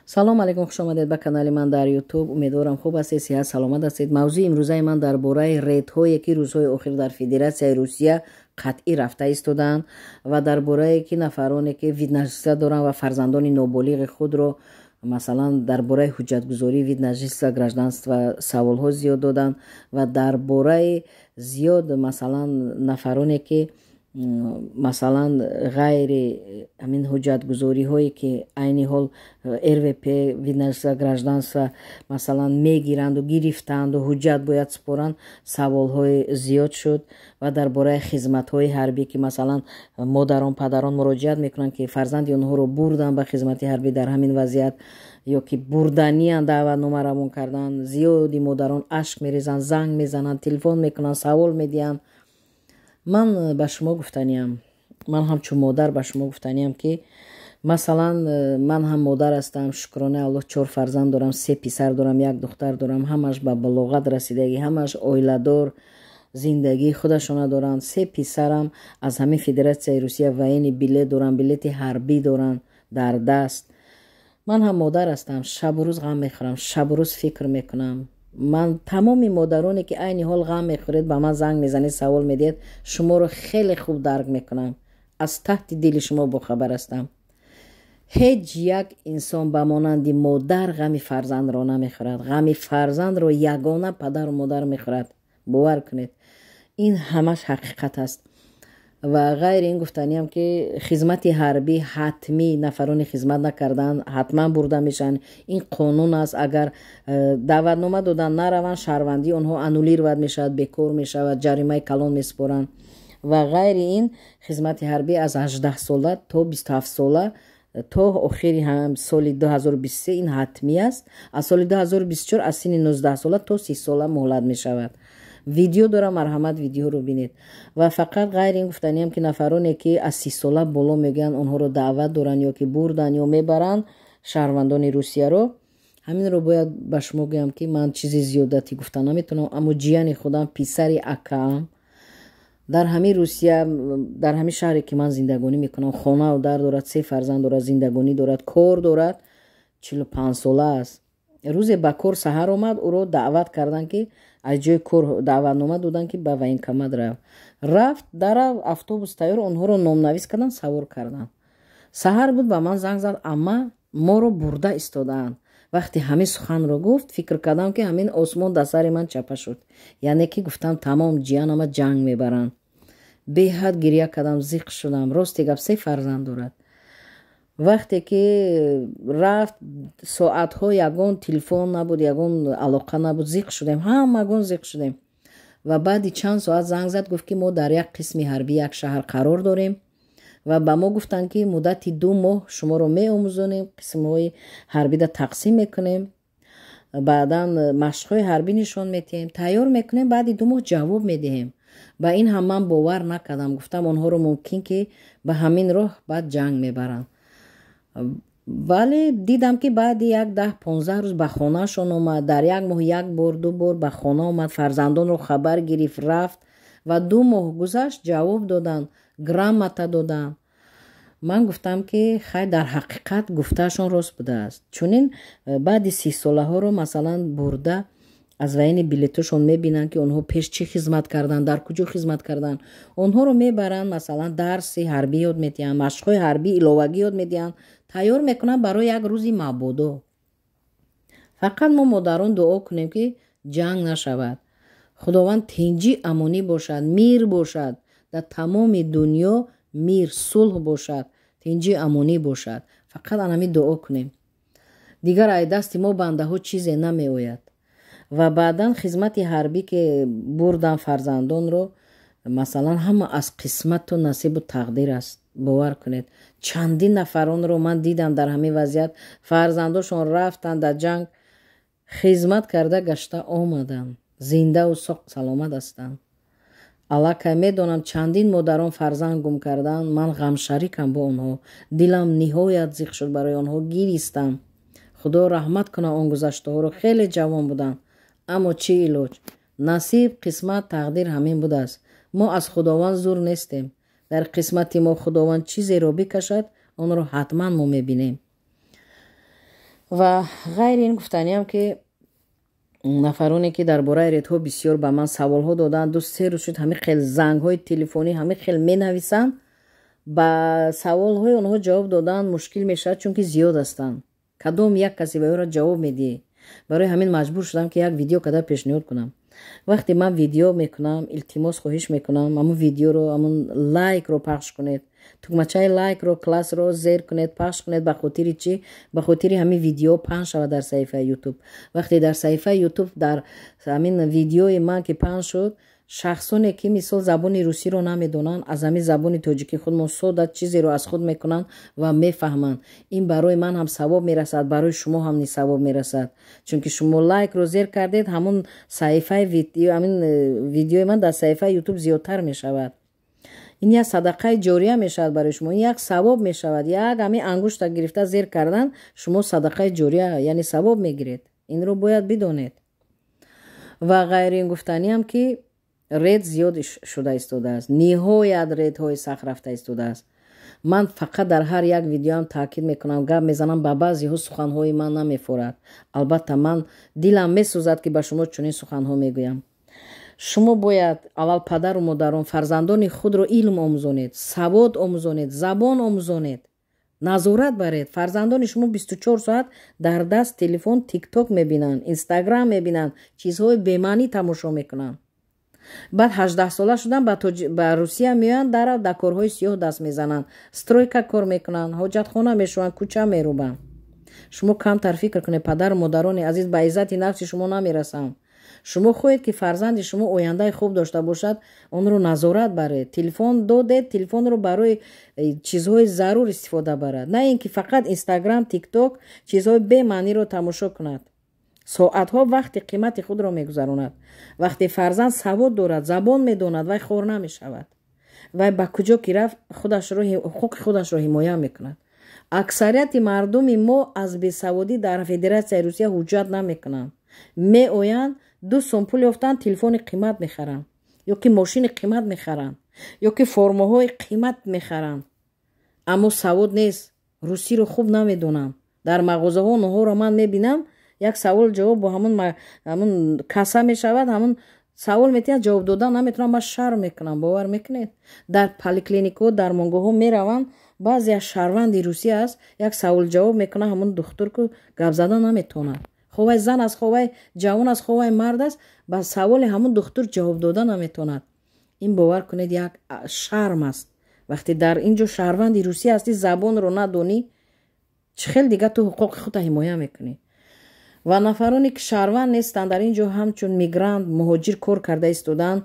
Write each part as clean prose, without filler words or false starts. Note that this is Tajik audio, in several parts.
Салом алейкум, хуш омадед ба канали ман дар Ютуб. Умедворам, хуб ҳастед, сиҳат саломат ҳастед. Мавзӯи имрӯзаи ман дар бораи рейдҳое, ки рӯзҳои охир дар Федератсияи Русия қатъӣ рафта истодаанд, ва дар борае ки нафароне, ки вид на жительство доранд ва фарзандони ноболиғи худро, масалан, дар бораи ҳуҷҷатгузории вид на жительство, гражданство саволҳо зиёд доданд, ва дар бораи зиёд, масалан, нафароне, ки, масалан, ғайри ҳамин ҳуҷҷатгузориҳое, ки айни ҳол РВП, вид на жительство, гражданство, масалан, мегиранду гирифтанду ҳуҷҷат бояд супоранд, саволҳои зиёд шуд, ва дар бораи хизматҳои ҳарбӣ, ки, масалан, модарон, падарон муроҷиат мекунанд, ки фарзанди онҳоро бурданд ба хизмати ҳарбӣ дар ҳамин вазъият ё ки бурданиянд, даъватнома равон карданд. Зиёди модарон ашк мерезанд, занг мезананд, телефон мекунанд, савол медиҳанд. Ман ба шумо гуфтаниям, ман ҳамчун модар ба шумо гуфтаниям, ки, масалан, ман ҳам модар ҳастам. Шукронаи Аллоҳ, чор фарзанд дорам, се писар дорам, як духтар дорам. Ҳамаш ба балоғат расидагӣ, ҳамаш оиладор, зиндагии худашона доранд. Се писарам аз ҳамин Федератсияи Русия военный билет доранд, билети ҳарбӣ доранд дар даст. Ман ҳам модар ҳастам, шабу рӯз ғам мехӯрам, шабу рӯз фикр мекунам. Ман тамоми модароне, ки айни ҳол ғам мехӯред, ба ман занг мезанед, савол медиҳед, шуморо хеле хуб дарк мекунам, аз таҳти дили шумо бохабар ҳастам. Ҳеҷ як инсон ба монанди модар ғами фарзандро намехӯрад. Ғами фарзандро ягона падару модар мехӯрад, бовар кунед, ин ҳамаш ҳақиқат аст. Ва ғайри ин гуфтаниям, ки хизмати ҳарбӣ ҳатмӣ, нафароне хизмат накардаанд, ҳатман бурда мешаванд. Ин қонун аст. Агар даъватнома додан нараванд, шаҳрвандии онҳо аннулировать мешавад, бекор мешавад, ҷаримаи калон месупоранд. Ва ғайри ин, хизмати ҳарбӣ аз 18 сола то 27 сола то охири соли 2023 ин ҳатмӣ аст. Аз соли 2024 аз синни 19 сола то 30 сола муҳлат мешавад. Видео дорам, марҳамат, видеоро бинед. Ва фақат ғайри ин гуфтаниям, ки нафароне, ки аз 30 сола боло мегӯянд, онҳоро даъват доранд ё ки бурданд ё мебаранд шаҳрвандони Русияро. Ҳаминро бояд ба шумо гӯям, ки ман чизи зиёдатӣ гуфта наметавонам, аммо ҷияни худам, писари акаам, дар ҳамин Русия, дар ҳамин шаҳре, ки ман зиндагонӣ мекунам, хонаву дар дорад, се фарзанд дорад, зиндагонӣ дорад, кор дорад, 45 сола аст. Рӯзе ба кор саҳар омад, ӯро даъват карданд, ки аз ҷои кор даъватнома доданд, ки ба военкомат рав. Рафт, дарав, автобус тайёр, онҳоро номнавис карданд, савор карданд. Саҳар буд, ба ман занг зад: «Амма, моро бурда истодаанд». Вақте ҳамин суханро гуфт, фикр кардам, ки ҳамин осмон дар сари ман чапа шуд, яъне ки гуфтам: «Тамом, ҷиянама ҷанг мебаранд». Беҳад гиря кардам, зиқ шудам. Рости гап, се фарзанд дорад. Вақте ки рафт, соатҳо ягон телефон набуд, ягон алоқа набуд. Зиқ шудем, ҳамагон зиқ шудем. Ва баъди чанд соат занг зад, гуфт, ки мо дар як қисми ҳарбӣ як шаҳр қарор дорем ва ба мо гуфтанд, ки муддати 2 моҳ шуморо меомӯзонем, қисмҳои ҳарбида тақсим мекунем, баъдан машқҳои ҳарбӣ нишон медиҳем, тайёр мекунем, баъди 2 моҳ ҷавоб медиҳем. Ба ин ҳам ман бовар накардам. Гуфтам, онҳоро мумкин, ки ба ҳамин роҳ баъд ҷанг мебаранд. Вале дидам, ки баъди як 10-15 рӯз ба хонаашон омад. Дар як моҳ як бор, ду бор ба хона омад, фарзандонро хабар гирифт, рафт. Ва 2 моҳ гузашт, ҷавоб доданд, грамота доданд. Ман гуфтам, ки хай, дар ҳақиқат гуфтаашон рост будааст. Чунин баъди 30 солаҳоро, масалан, бурда, аз военный билетошон мебинанд, ки онҳо пеш чӣ хизмат карданд, дар куҷо хизмат карданд. Онҳоро мебаранд, масалан, дарси ҳарбӣ ёд медиҳанд, машқҳои ҳарбӣ иловагӣ ёд медиҳанд, тайёр мекунанд барои як рӯзи мабодо. Фақат мо модарон дуо кунем, ки ҷанг нашавад, Худованд тинҷӣ, амонӣ бошад, мир бошад дар тамоми дунё, мир, сулҳ бошад, тинҷӣ, амонӣ бошад. Фақат анами дуо кунем, дигар ай дасти мо бандаҳо чизе намеояд. Ва баъдан хизмати ҳарбӣ, ки бурдан фарзандонро, масалан, ҳама аз қисмату насибу тақдир аст. Бовар кунед, чандин нафаронро ман дидам дар ҳамин вазъият, фарзандошон рафтанд дар ҷанг, хизмат карда гашта омаданд, зиндаву соқ саломат ҳастанд. Аллакай медонам, чандин модарон фарзанд гум карданд. Ман ғамшарикам бо онҳо, дилам ниҳоят зиқ шуд, барои онҳо гиристам. Худо раҳмат кунад он гузаштаҳоро, хеле ҷавон буданд. Аммо чӣ илоҷ, насиб, қисмат, тақдир ҳамин будааст. Мо аз Худованд зур нестем. Дар қисмати мо Худованд чизеро бикашад, онро ҳатман мо мебинем. Ва ғайри ин гуфтаниам, ки нафароне, ки дар бораи рейдҳо бисёр ба ман саволҳо доданд, 2-3 рӯз шуд, ҳамин хел зангҳои телефонӣ, ҳамин хел менависанд, ба саволҳои онҳо ҷавоб додан мушкил мешавад, чунки зиёд ҳастанд. Кадом як касе ба ӯро ҷавоб медиҳӣ? Барои ҳамин маҷбур шудам, ки як видео карда пешниҳод кунам. Вақте ман видео мекунам, илтимос, хоҳиш мекунам, ҳамун видеоро, ҳамун лайкро пахш кунед, тугмачаи лайкро, классро зер кунед, пахш кунед. Ба хотири чӣ? Ба хотири ҳамин видео паҳн шавад дар саҳифаи Ютуб. Вақте дар саҳифаи Ютуб дар ҳамин видеои ман ки паҳн шуд, шахсоне, ки мисол забони русиро намедонанд, аз ҳамин забони тоҷикӣ худмон сода чизеро аз худ мекунанд ва мефаҳманд. Ин барои ман ҳам савоб мерасад, барои шумо ҳам низ савоб мерасад, чунки шумо лайкро зер кардед, ҳамун саҳифаи ҳамин видеои ман дар саҳифаи Ютуб зиёдтар мешавад. Ин як садақаи ҷория мешавад барои шумо, ин як савоб мешавад. Як ҳамин ангушта гирифта зер кардан, шумо садақаи ҷория, яъне савоб мегиред. Инро бояд бидонед. Ва ғайри ин гуфтаниам, ки рейд зиёд шуда истодааст, ниҳоят рейдҳои сахт рафта истодааст. Ман фақат дар ҳар як видеоам таъкид мекунам, гап мезанам, ба баъзеҳо суханҳои ман намефорад. Албатта, ман дилам месӯзад, ки ба шумо чунин суханҳо мегӯям. Шумо бояд аввал, падару модарон, фарзандони худро илм омӯзонед, савод омӯзонед, забон омӯзонед, назорат баред. Фарзандони шумо 24 соат дар даст телефон, Тикток мебинанд, Инстаграм мебинанд, чизҳои бемаънӣ тамошо мекунанд. Баъд 18сола шудан, ба Русия меоянд, дар корҳои сиёҳ даст мезананд, стройка кор мекунанд, ҳоҷатхона мешӯянд, кӯча мерӯбанд. Шумо камтар фикр кунед, падару модарони азиз, ба иззати нафси шумо намерасанд. Шумо хоҳед, ки фарзанди шумо ояндаи хуб дошта бошад, онро назорат баред. Телефон додед, телефонро барои чизҳои зарур истифода барад, на ин ки фақат Инстаграм, Тикток, чизҳои бемаъниро тамошо кунад, соатҳо вақти қимати худро мегузаронад. Вақте фарзанд савод дорад, забон медонад, вай хор намешавад, вай ба куҷо ки рафт, худашро, ҳуқуқи худашро ҳимоя мекунад. Аксарияти мардуми мо аз бесаводӣ дар Федератсияи Русия ҳуҷҷат намекунанд. Меоянд, 2 сом пул ёфтанд, телефони қимат мехаранд ё ки мошини қимат мехаранд, ё ки формаҳои қимат мехаранд, аммо савод нест, русиро хуб намедонанд. Дар мағозаҳо онҳоро ман мебинам, як савол ҷавоб бо ҳамун каса мешавад, ҳамун савол метиҳад, ҷавоб додан наметавонам, ман шарм мекунам, бовар мекунед? Дар поликлиникаҳо, дармонгоҳҳо мераванд, баъзе аз шаҳрванди Русия аст, як савол ҷавоб мекунад, ҳамун духтурку гап задан наметавонад. Хоҳ вай зан аст, хоҳ вай ҷавон аст, хоҳ вай мард аст, ба саволи ҳамун духтур ҷавоб дода наметавонад. Ин, бовар кунед, як шарм аст. Вақте дар ин ҷо шаҳрванди Русия ҳастӣ, забонро надонӣ, чӣ хел дига ту ҳуқуқи худро ҳимоя мекунӣ? Ва нафароне, ки шаҳрванд нестанд, дар ин ҷо ҳамчун мигрант, муҳоҷир кор карда истодаанд,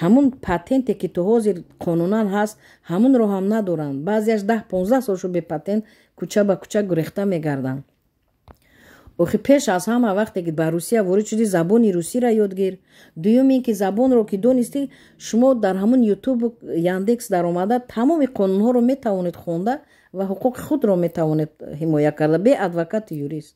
ҳамун патенте, ки то ҳозир қонунан ҳаст, ҳамунро ҳам надоранд. Баъзеаш 10-15 сол шуд, бепатент кӯча ба кӯча гурехта мегарданд. Охи, пеш аз ҳама, вақте ки ба Русия ворид шудӣ, забони русиро ёд гир. Дуюм ин ки забонро ки донистӣ, шумо дар ҳамун Ютуб, Яндекс даромада, тамоми қонунҳоро метавонед хонда ва ҳуқуқи худро метавонед ҳимоя карда бе адвокату юрист.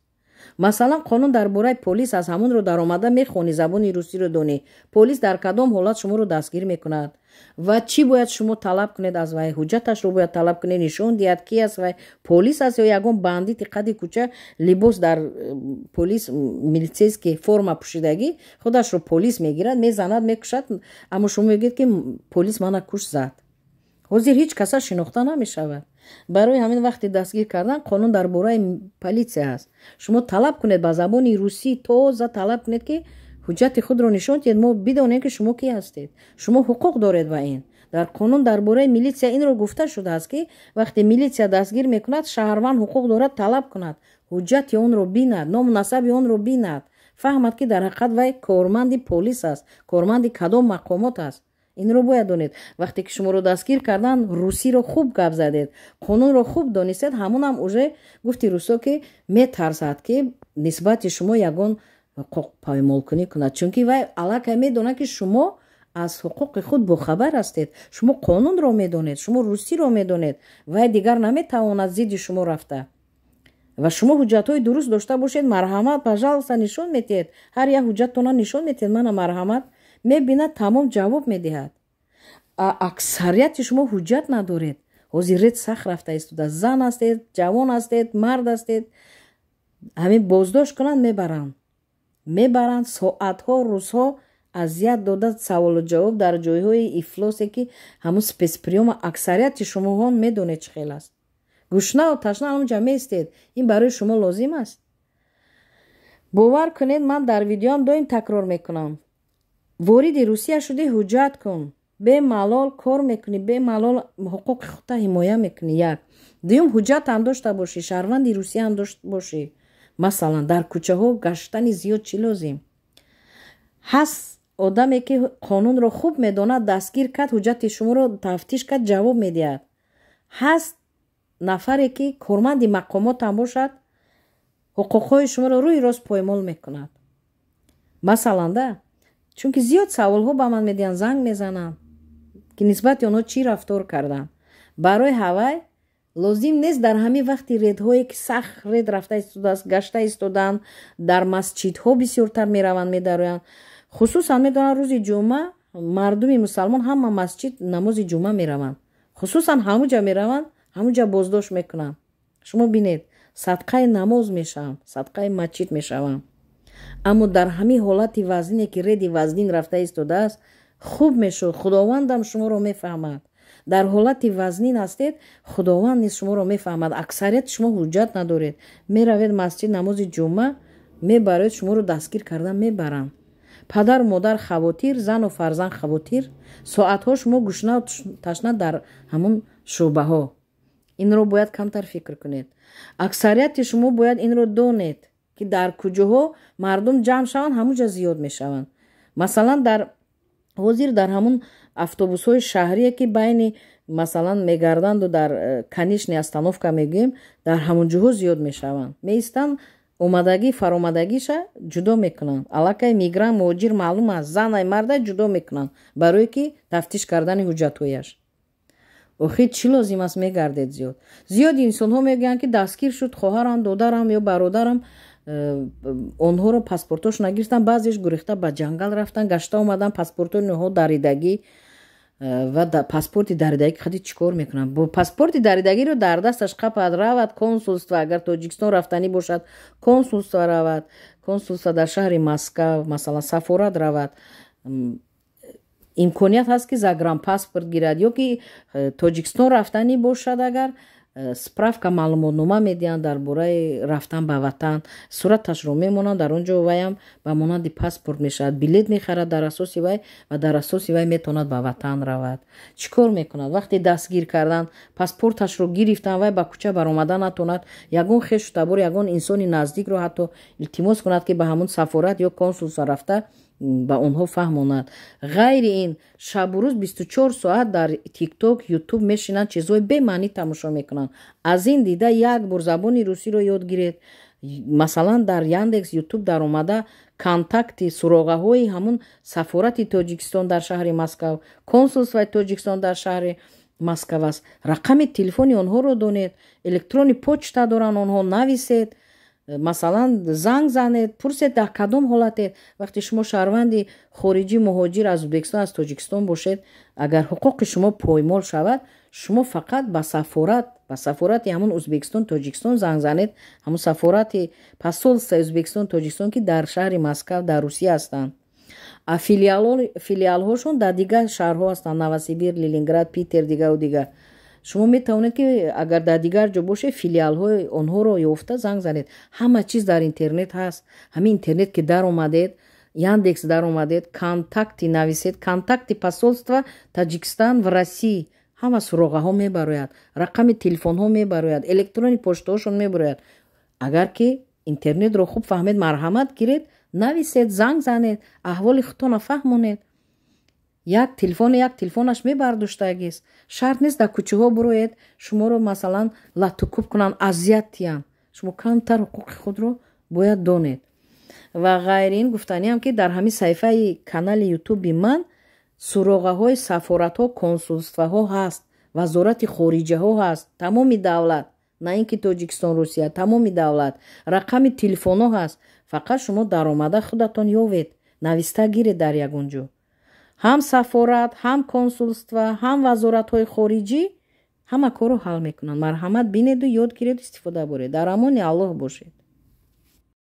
Масалан, қонун дар бораи полис аз ҳамунро даромада мехонӣ, забони русиро донӣ, полис дар кадом ҳолат шуморо дастгир мекунад ва чӣ бояд шумо талаб кунед аз вай, ҳуҷҷаташро бояд талаб кунед, нишон диҳад, ки аст вай, полис аст ё ягон бандити қади кӯча, либос дар полис, милицейский форма пӯшидагӣ, худашро полис мегирад, мезанад, мекушад, аммо шумо мегӯед, ки полис мана куш, зад. Ҳозир ҳеҷ каса шинохта намешавад. Барои ҳамин вақти дастгир кардан қонун дар бораи полиция аст. Шумо талаб кунед, ба забони русӣ тоза талаб кунед, ки ҳуҷҷати худро нишон диҳед, мо бидонем, ки шумо кӣ ҳастед, шумо ҳуқуқ доред. Ва ин дар қонун дар бораи милитсия инро гуфта шудааст, ки вақте милитсия дастгир мекунад, шаҳрванд ҳуқуқ дорад талаб кунад, ҳуҷҷати онро бинад, ному насаби онро бинад, фаҳмад, ки дар ҳақиқат вай корманди полис аст, корманди кадом мақомот аст. Инро бояд донед. Вақте ки шуморо дастгир кардан, русиро хуб гап задед, қонунро хуб донистед, ҳамунам уже, гуфти русо, ки метарсад, ки нисбати шумо ягон ҳуқуқ поймолкунӣ кунад, чунки вай аллакай медонад, ки шумо аз ҳуқуқи худ бохабар ҳастед, шумо қонунро медонед, шумо русиро медонед. Вай дигар наметавонад зидди шумо рафта. Ва шумо ҳуҷҷатҳои дуруст дошта бошед, марҳамат, пожалуйста, нишон медиҳед, ҳар як ҳуҷҷаттона нишон медиҳед, мана, марҳамат, мебинад, тамом, ҷавоб медиҳад. Аксарияти шумо ҳуҷҷат надоред. Ҳозир рейд сахт рафта истода. Зан ҳастед, ҷавон ҳастед, мард ҳастед. Ҳамин боздошт кунанд, мебаранд, мебаранд, соатҳо, рӯзҳо азият дода, саволу ҷавоб дар ҷойҳои ифлосе, ки ҳамун спецприём а аксарияти шумоҳон медонед, чӣ хел аст. Гушнаву ташна ҳамунҷа меистед. Ин барои шумо лозим аст? Бовар кунед, ман дар видеоам доим такрор мекунам: вориди Русия шудӣ, ҳуҷҷат кун, бемалол кор мекунӣ, бемалол ҳуқуқи худта ҳимоя мекунӣ. Як дуюм, ҳуҷҷатам дошта бошӣ, шаҳрванди Русияам дошта бошӣ, масалан, дар кӯчаҳо гаштани зиёд чӣ лозим ҳаст? Одаме ки қонунро хуб медонад, дастгир кард, ҳуҷҷати шуморо тафтиш кард, ҷавоб медиҳад. Ҳаст нафаре ки корманди мақомотам бошад, ҳуқуқҳои шуморо рӯи рост поймол мекунад, масалан да. Чунки зиёд саволҳо ба ман медиҳанд, занг мезананд, ки нисбати онҳо чӣ рафтор карданд. Барои ҳавай лозим нест дар ҳамин вақти редҳое ки сахт ред рафта истодааст, гашта истодаанд, дар масҷидҳо бисёртар мераванд, медароянд. Хусусан медонанд, рӯзи ҷумъа мардуми мусалмон ҳама масҷид намози ҷумъа мераванд, хусусан ҳамуҷа мераванд, ҳамуҷа боздошт мекунанд. Шумо бинед, садқаи намоз мешавам, садқаи масҷид мешавам. Аммо дар ҳамин ҳолати вазнине ки реди вазнин рафта истодааст, хуб мешуд, Худовандам шуморо мефаҳмад. Дар ҳолати вазнин ҳастед, Худованд низ шуморо мефаҳмад. Аксарияти шумо ҳуҷҷат надоред, меравед масҷид намози ҷумъа, мебароед, шуморо дастгир карда мебаранд. Падару модар хавотир, зану фарзанд хавотир, соатҳо шумо гушнаву ташна дар ҳамун шӯъбаҳо. Инро бояд камтар фикр кунед. Аксарияти шумо бояд инро донед, ки дар куҷоҳо мардум ҷамъ шаванд, ҳамуҷа зиёд мешаванд. Масалан, дар ҳозир дар ҳамун автобусҳои шаҳрие ки байни, масалан, мегарданду, дар конечный остановка мегӯем, дар ҳамун ҷоҳо зиёд мешаванд, меистанд, омадагӣ фаромадагиша ҷудо мекунанд. Аллакай мигрант, муҳоҷир маълум аст, занай мардай ҷудо мекунанд, барое ки тафтиш кардани ҳуҷҷатҳояш. Охир чӣ лозим аст мегардед зиёд? Зиёди инсонҳо мегӯянд, ки дастгир шуд хоҳарам, додарам ё бародарам, онҳоро паспортошон нагирифтан, баъзеш гурехта ба ҷангал рафтан, гашта омадан, паспортҳои онҳо даридагӣ. Ва паспорти даридагӣ хади чӣ кор мекунанд? Бо паспорти даридагиро дар дасташ қапад, равад консулство. Агар Тоҷикистон рафтанӣ бошад, консулство равад, консулство дар шаҳри Москав, масалан, сафорат равад, имконият ҳаст, ки загранпаспорт гирад. Ё ки Тоҷикистон рафтанӣ бошад агар, справка, маълумотнома медиҳанд дар бораи рафтан ба ватан, сураташро мемонанд дар он ҷо, вайам ба монанди паспорт мешавад, билет мехарад дар асоси вай ва дар асоси вай метавонад ба ватан равад. Чӣ кор мекунад? Вақте дастгир кардан, паспорташро гирифтан, вай ба кӯча баромада натавонад, ягон хешу табор, ягон инсони наздикро ҳатто илтимос кунад, ки ба ҳамун сафорат ё консулство рафта, ба онҳо фаҳмонад. Ғайри ин, шабу рӯз 24 соат дар Тикток, Ютуб мешинанд, чизҳои бемаънӣ тамошо мекунанд. Аз ин дида як бор забони русиро ёд гиред. Масалан, дар Яндекс, Ютуб даромада, контакти, суроғаҳои ҳамун сафорати Тоҷикистон дар шаҳри Москав, консулствои Тоҷикистон дар шаҳри Москав аст, рақами телефони онҳоро донед, электронный почта доранд онҳо, нависед, масалан, занг занед, пурсед, дар кадом ҳолате. Вақте шумо шаҳрванди хориҷӣ, муҳоҷир аз Ӯзбекистон, аз Тоҷикистон бошед, агар ҳуқуқи шумо поймол шавад, шумо фақат ба сафорат, ба сафорати ҳамун Ӯзбекистон, Тоҷикистон занг занед, ҳамун сафорати, посольствои Ӯзбекистон, Тоҷикистон, ки дар шаҳри Москав, дар Русия ҳастанд. А филиалҳошон дар дигар шаҳрҳо ҳастанд: Новосибир, Ленинград, Питер, дигару дигар. Шумо метавонед, ки агар дар дигар ҷо бошед, филиалҳои онҳоро ёфта, занг занед. Ҳама чиз дар интернет ҳаст. Ҳамин интернет ки даромадед, Яндекс даромадед, контакти нависед, контакти посольства Таджикистан в России, ҳама суроғаҳо мебарояд, рақами телефонҳо мебарояд, электронный почтаҳошон мебарояд. Агар ки интернетро хуб фаҳмед, марҳамат, гиред, нависед, занг занед, аҳволи худтона фаҳмонед. Як телефон, як телефонаш мебардоштагист. Шарт нест дар кӯчаҳо буроед, шуморо, масалан, латтукуб кунанд, азият тиҳанд. Шумо камтар ҳуқуқи худро бояд донед. Ва ғайри ин, гуфтаниам, ки дар ҳамин саҳифаи канали Ютуби ман суроғаҳои сафоратҳо, консулствоҳо ҳаст, вазорати хориҷаҳо ҳаст, тамоми давлат, на ин ки Тоҷикистон, Русия, тамоми давлат, рақами телефонҳо ҳаст. Фақат шумо даромада худатон ёвед, нависта гиред. Дар ягон ҷо ҳам сафорат, ҳам консулство, ҳам вазоратҳои хориҷӣ ҳама корро ҳал мекунанд. Марҳамат, бинеду ёд гиреду истифода буред. Дар амони Аллоҳ бошед.